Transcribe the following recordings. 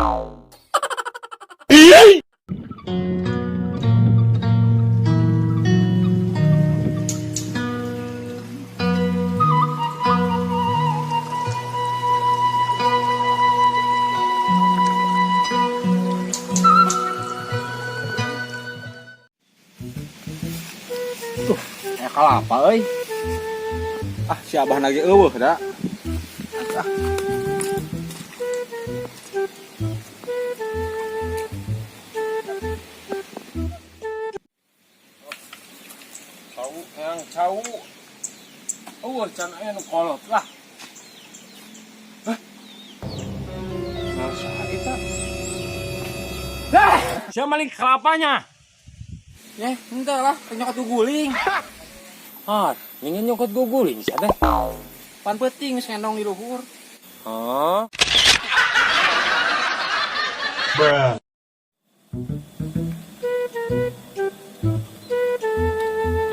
Tuh, aya kalapa euy. Ah, si Abah lagi euweuh da. Ah. Cau, yang cau. Euweuh can aya nu kolot lah. Hah? Nah, saha eta? Dah, siapa maling kelapanya? Ya, enggak lah, nyokot guguling. Ah, ingin nyokot guguling sih teh. Pan peuting geus ngendong di luhur. Oh.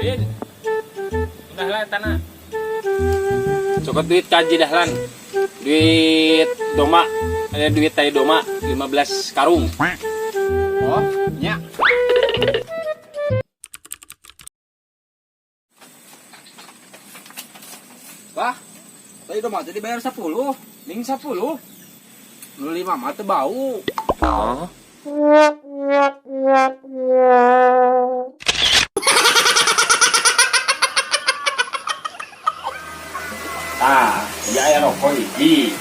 Din. Udah lah tanah. Cokot duit kaji dahlan. Duit doma. Ada duit tai doma 15 karung. Oh, nya. Bah, tadi doma tadi bayar 10, Ning 10. Nu 5 mah teu bau. Oh. Tah, dia aya rokok hiji.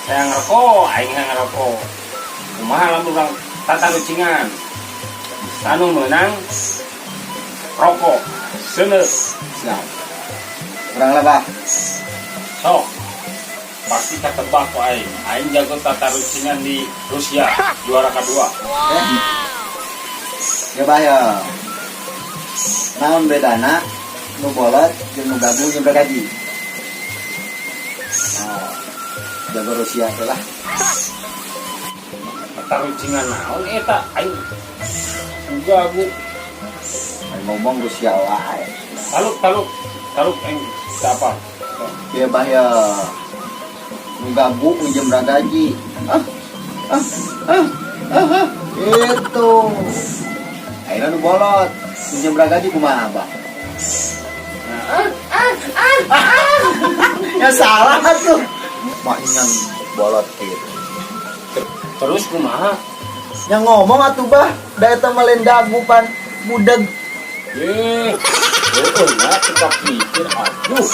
Saya ngerokok, aing ngerokok. Kumaha lamun urang tatarucingan. Anu meunang rokok seuneu. Siap. Kurang lah, Bah. Sok. Pasti ketebak ku aing. Aing jago tatarucingan di Rusia, juara kedua. Eh. Ya, Bah, ya. Naon bedana nu bolot jeung nu gagu jeung bergaji? Oh, jago Rusia teh lah. Tatarucingan naon eta aing gagu. Aing ngomong Rusia wae. Taluk taluk taluk aing teu apa. Ya, Bah, ya. Nu gagu jeung bergaji. Ah, ah, ah, ah, ah. Itu. Akhirnya nu bolot jeung bergaji kumaha, Bah? Ya salah tuh. Mainan bolot gitu. Terus kumaha? Yang ngomong atuh, Bah, da eta mah lain dagu pan budeg. Eh, oh, ya, tetap mikir, aduh.